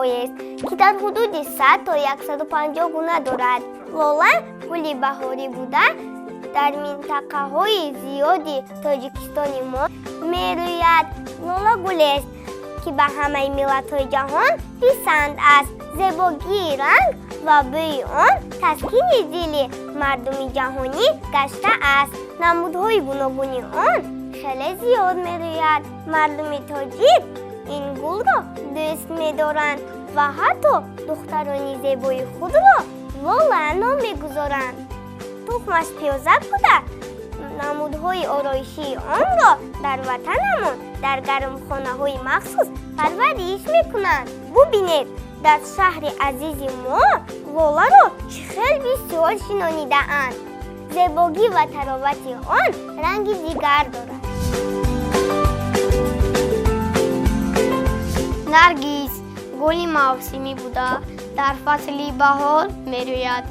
Гулҳоест, ки дар ҳудуди 100 то 150 гуна дорад. Лола гули баҳорӣ буда, дар минтақаҳои зиёди Тоҷикистони мо мерӯяд. Лола гулест, ки ба ҳамаи миллатҳои ҷаҳон писанд аст. Зебогии ранг ва бӯи он таскини дили мардуми ҷаҳонӣ гаштааст. Намудҳои гуногуни он хеле зиёд мерӯяд. Мардуми тоҷик ин гулро дӯст медоранд ва ҳатто духтарони зебои худро Лола ном мегузоранд. Тухмаш пиёзак буда, намудҳои ороишии онро дар ватанамон дар гармхонаҳои махсус парвариш мекунанд. Бубинед, дар шаҳри азизи мо лоларо чӣ хел бисёр шинонидаанд. Зебогӣ ва таровати он ранги дигар дорад. Наргиз гули мавсимӣ буда, дар фасли баҳор мерӯяд.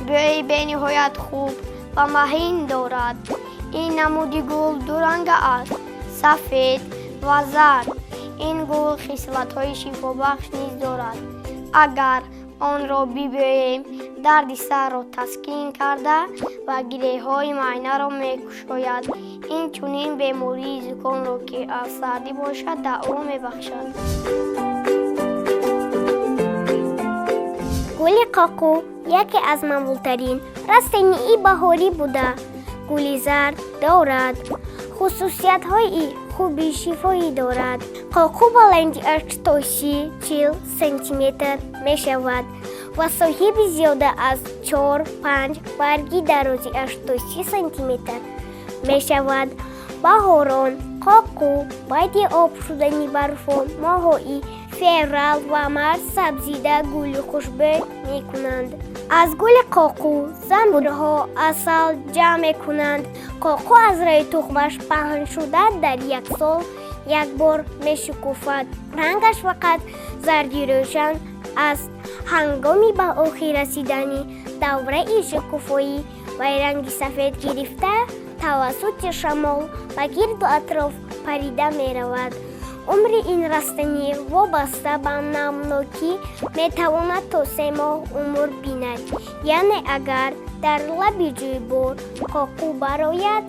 Бӯи бениҳоят хуб ва маҳин дорад. Ин намуди гул дуранга аст: сафед ва зард. Ин гул хислатҳои шифобахш низ дорад. Агар онро бибӯем, дарди сарро таскин карда ва гиреҳҳои майнаро мекушояд. Инчунин бемории зукомро, ки аз сардӣ бошад, даво мебахшад. Гули қоқу яке аз маъмултарин растании баҳорӣ буда, гули зард дорад. Хусусиятҳои хуби шифоӣ дорад. Қоқу баландиаш то 30-40 сантиметр мешавад ва соҳиби зиёда аз 4-5 барги дарозиаш то 30 сантиметр мешавад. Баҳорон қоқу баъди об шудани барфҳо моҳҳои феврал ва март сабзида, гули хушбӯй мекунанд. Аз гули қоқу занбурҳо асал ҷамъ мекунанд. Қоқу аз рӯи тухмаш паҳн шуда, дар як сол як бор мешукуфад. Рангаш фақат зарди рӯшан аст. Ҳангоми ба охир расидани давраи шукуфоӣ вай ранги сафед гирифта, тавассути шамол ба гирду атроф парида меравад. Умри ин растанӣ вобаста ба намнокӣ метавонад то 3 моҳ умр бинад. Яъне агар дар лаби ҷӯйбор қоқу барояд,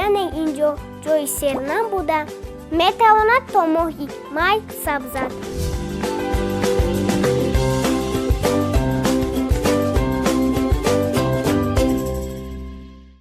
яъне ин ҷо ҷои сернам буда, метавонад то моҳи май сабзад.